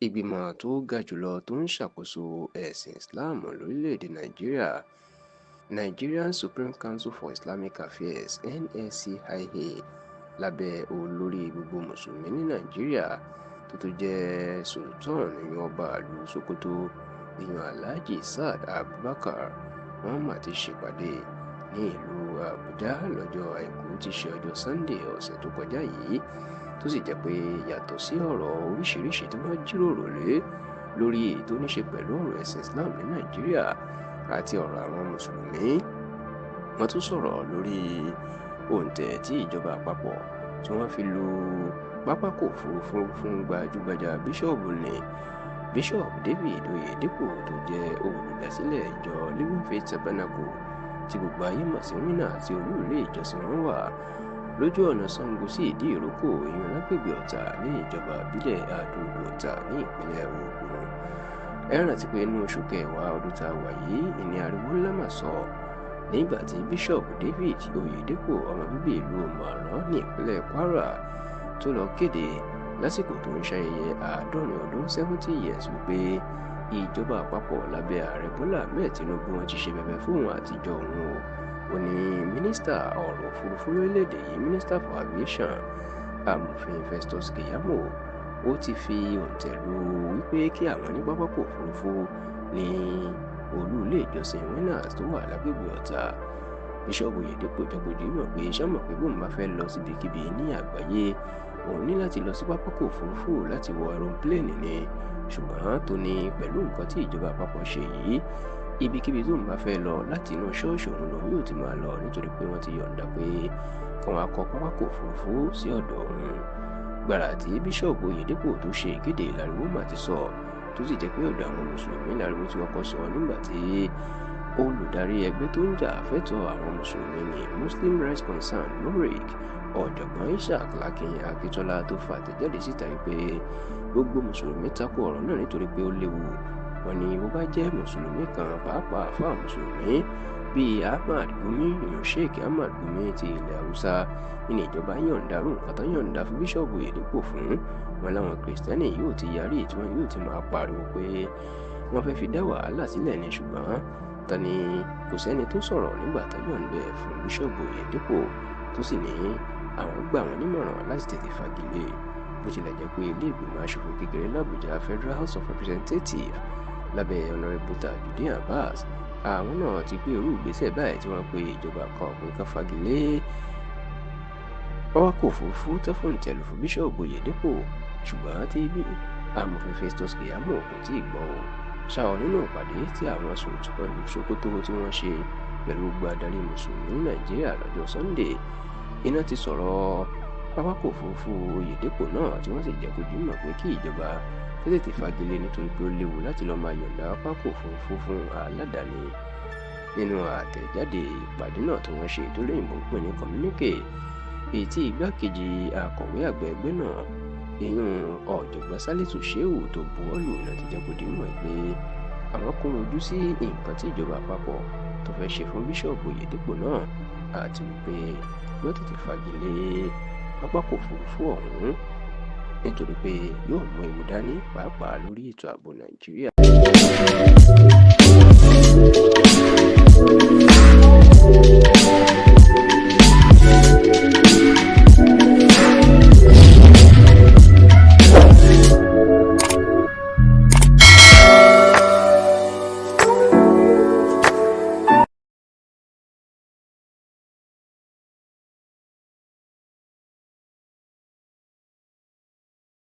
Ìgbìmọ̀ tó ga jùlọ tó ń ṣàkóso ẹ̀sìn Islam lórílẹ̀-èdè Nàìjíríà, Nigerian Supreme Council for Islamic Affairs (NSCIA), lábẹ́ olórí gbogbo Mùsùlùmí ní Nàìjíríà tó tún jẹ́ Sultan ìyún Ọba ìlú Sokoto, ìyún Alhaji Saad Abubakar, wọ́n mà ti ṣèpàdé ní ìlú Àbújá lọ́jọ́ Àìkú tí í ṣe ọjọ́ Sannde ọ̀sẹ̀ tó kọjá yìí, tó sì jẹ́ pé yàtọ̀ sí ọ̀rọ̀ oríṣiríṣi tí wọ́n jíròrò lé lórí èyí tó ní ṣe pẹ̀lú ọ̀rọ̀ ẹ̀sìn Islam ní Nàìjíríà àti ọ̀rọ̀ àwọn Mùsùlùmí, wọ́n tún sọ̀rọ̀ lórí òǹtẹ̀ tí ìjọba àpapọ̀ tí wọ́n fi lu pápákọ̀ òfurufú fún gbajúgbajà bíṣọ́ọ̀bù ní Bishop David Oyedepo, tó jẹ́ olùdásílẹ̀ ìjọ Living Faith Tabernacle tí gbogbo ayé mọ̀ sí Winner, tí olú ilé ìjọsìn wọn wà lójú ọ̀nà Sango sí Ìdí Ìrókò, ìyún lágbègbè Ọ̀tà ní ìjọba ìbílẹ̀ Adó-Odò Ọ̀tà ní ìpínlẹ̀ Ògùn. Ẹ rántí pé inú oṣù kẹwàá ọdún tá a wà yìí ìní ariwo ńlá mà sọ nígbà tí Bishop David Oyedepo, ọmọ bíbí ìlú Mọ̀rán ní ìpínlẹ̀ Kwara, tó lọ kéde lásìkò tó ń ṣayẹyẹ 70 ọdún 70 years wípé ìjọba àpapọ̀ lábẹ́ ààrẹ Bọ́lá Ahmed Tinubu wọn ti ṣe bẹbẹ fóun àtijọ́ òun o. Ó ní mínísítà ọ̀rọ̀ òfurufú lórílẹ̀‐èdè yìí, Minister for Aviation, Amòfin Festus Keyamo, ó ti fi òǹtẹ̀ lù wípé kí àwọn ní pápákọ̀ òfurufú ní olú ilé ìjọsìn Winners tó wà lágbègbè Ọ̀tà. Bíṣọ́ọ̀bù Oyèdèpọ̀ jẹ́ kó di mímọ̀ pé sọ́mọ̀ pé bóun bá fẹ́ lọ síbikíbi ní àgbáyé, òun ní láti lọ sí pápákọ̀ òfurufú láti wọ aeroplane ni, ṣùgbọ́n tó ní pẹ̀lú nǹkan tí ìjọba àpapọ̀ ṣe yìí, ibikíbi tóun bá fẹ́ lọ láti inú ṣọ́ọ̀ṣì òun lòun yóò ti máa lọ, nítorí pé wọ́n ti yọ̀ǹda pé káwọn akọ pápákọ̀ òfurufú sí ọ̀dọ̀ òun. Gbàrà tí Bíṣọ́ọ̀bù Oyèdèpọ̀ tó ṣe ìkéde ìlàríwó mà ti sọ, tó sì jẹ́ pé ọ̀dọ̀ àwọn Mùsùlùmí láriwo tí wọ́n kọ́ sọ nígbà tí olùdarí ẹgbẹ́ tó ń jà fẹ́tọ̀ọ́ àwọn Mùsùlùmí ní Muslim Rights Concern MURIC, ọ̀jọ̀gbọ́n Ishaq Lakin Akíntola, tó fa àtẹ̀jáde síta wípé gbogbo Mùsùlùmí tako ọ̀rọ̀ náà nítorí pé ó léwu. Wọ́n ní bó bá jẹ́ Mùsùlùmí kan, pàápàá àfáà Mùsùlùmí bíi Ahmad Gumi, ìyún Sheikh Ahmad Gumi ti ilẹ̀ Haúsá, ní ìjọba yọ̀ǹda rú nǹkan tó yọ̀ǹda fún Bíṣọ́ọ̀bù Oyèdèpọ̀ fún wọn, láwọn Kìrìsìtẹ́nì yóò ti yarí tí wọ́n yóò ti máa pariwo pé wọ́n fẹ́ fi dá wàhálà sílẹ̀ ní. Ṣùgbọ́n tani kò sẹ́ni tó sọ̀rọ̀ nígbà tó yọ̀ǹda ẹ̀ fún Bíṣọ́ọ̀bù Oyèdèpọ̀, tó sì ní àwọn gbà wọ́n nímọ̀ràn láti tètè fagilé. Bó tilẹ̀ jẹ́ pé ilé ìgbìmọ̀ aṣòfin kékeré l'Àbújá, Federal House of Representatives, lábẹ́ Honourable Tajudeen Abbas, àwọn náà ti gbé irú ìgbésẹ̀ báyìí tí wọ́n pe ìjọba kan pé ká fagilé pápákọ̀ òfurufú tó fòǹtẹ̀ lù fún Bíṣọ́ọ̀bù Oyèdèpọ̀, ṣùgbọ́n tí amòfin Festus Keyamo kò tí ì gbọ́ o. Ṣá ọ nínú ìpàdé tí àwọn Sokoto tí wọ́n ṣe pẹ̀lú gbogbo adarí Mùsùlùmí ní Nàìjíríà lọ́jọ́ Sunday, iná ti sọ̀rọ̀ pápákọ̀ òfurufú Oyèdèpọ̀ náà, tí wọ́n sì jẹ́ kó di mọ̀ pé kí ìjọba tètè fagilé nítorí pé ó léwu láti lọ́ọ́ máa yọ̀ǹda pápákọ̀ òfurufú fún aládàáni. Nínú àtẹ̀jáde ìpàdé náà tí wọ́n ṣe tó lóyìnbó ń pè ní communique, èyí tí igbákejì akọ̀wé àgbà ẹgbẹ́ náà, ìyún ọ̀jọ̀gbọ́n Salisu Shehu, tó buwọ́lù náà ti jẹ́ kó di mọ̀ pé àwọn kóró ojú sí nǹkan tí ìjọba àpapọ̀ tó fẹ́ ṣe fún Bíṣọ́ọ̀bù Oyèdèpọ̀ náà, àti wípé wọ́n tètè fagilé pápákọ̀ òfurufú ọ̀hún nítorí pé yóò mú ewu dání pàápàá lórí ètò ààbò Nàìjíríà.